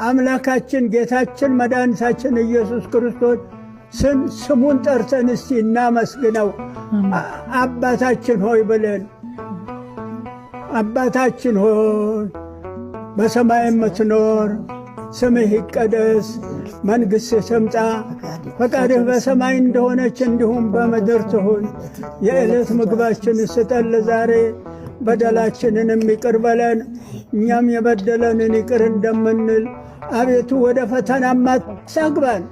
አምላካችን ጌታችን መድኃኒታችን ኢየሱስ ክርስቶስ ስሙን ጠርተን እስቲ እናመስግነው። አባታችን ሆይ ብለን፣ አባታችን ሆይ በሰማይ የምትኖር፣ ስምህ ይቀደስ፣ መንግሥትህ ትምጣ፣ ፈቃድህ በሰማይ እንደሆነች እንዲሁም በምድር ትሁን። የዕለት ምግባችንን ስጠን ለዛሬ፣ በደላችንንም ይቅር በለን እኛም የበደለንን ይቅር እንደምንል። አቤቱ ወደ ፈተናም አታግባን፣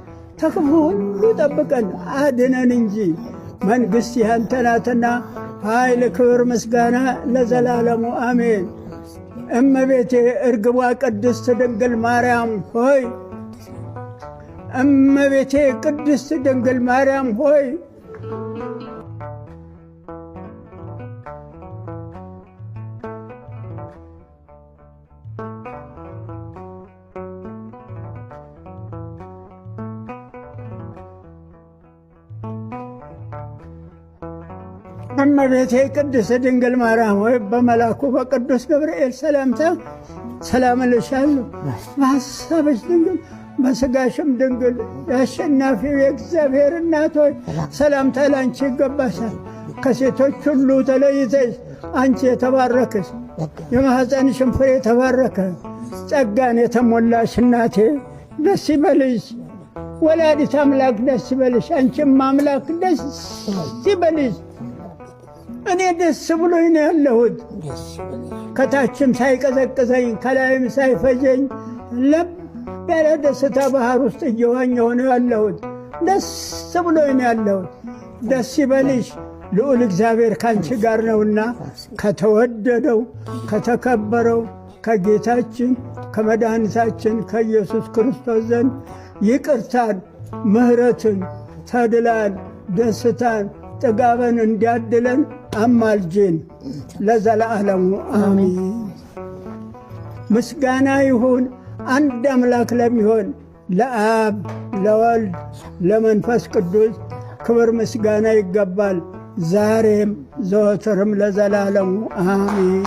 ከክፉ ሁሉ ጠብቀን አድነን እንጂ መንግሥት ያንተ ናትና ኃይል፣ ክብር፣ ምስጋና ለዘላለሙ አሜን። እመቤቴ እርግቧ ቅድስት ድንግል ማርያም ሆይ፣ እመቤቴ ቅድስት ድንግል ማርያም ሆይ፣ እመቤቴ ቅድስት ድንግል ማርያም ሆይ፣ በመላኩ በቅዱስ ገብርኤል ሰላምታ ሰላም እልሻለሁ። በሐሳብሽ ድንግል በሥጋሽም ድንግል የአሸናፊው የእግዚአብሔር እናት ሆይ፣ ሰላምታ ላንቺ ይገባሻል። ከሴቶች ሁሉ ተለይተሽ አንቺ የተባረክሽ፣ የማኅፀንሽም ፍሬ የተባረከ። ጸጋን የተሞላሽ እናቴ ደስ ይበልሽ። ወላዲት አምላክ ደስ ይበልሽ። አንቺም አምላክ ደስ ይበልሽ። እኔ ደስ ብሎኝ ነው ያለሁት። ከታችም ሳይቀዘቅዘኝ ከላይም ሳይፈጀኝ ለብ ያለ ደስታ ባህር ውስጥ እየዋኘሁ ነው ያለሁት። ደስ ብሎኝ ነው ያለሁት። ደስ ይበልሽ፣ ልዑል እግዚአብሔር ካንቺ ጋር ነውና ከተወደደው ከተከበረው ከጌታችን ከመድኃኒታችን ከኢየሱስ ክርስቶስ ዘንድ ይቅርታን፣ ምሕረትን፣ ተድላን፣ ደስታን፣ ጥጋብን እንዲያድለን አማልጅን ለዘላለሙ አሚን። ምስጋና ይሁን አንድ አምላክ ለሚሆን ለአብ፣ ለወልድ፣ ለመንፈስ ቅዱስ ክብር ምስጋና ይገባል፣ ዛሬም ዘወትርም ለዘላለሙ አሚን።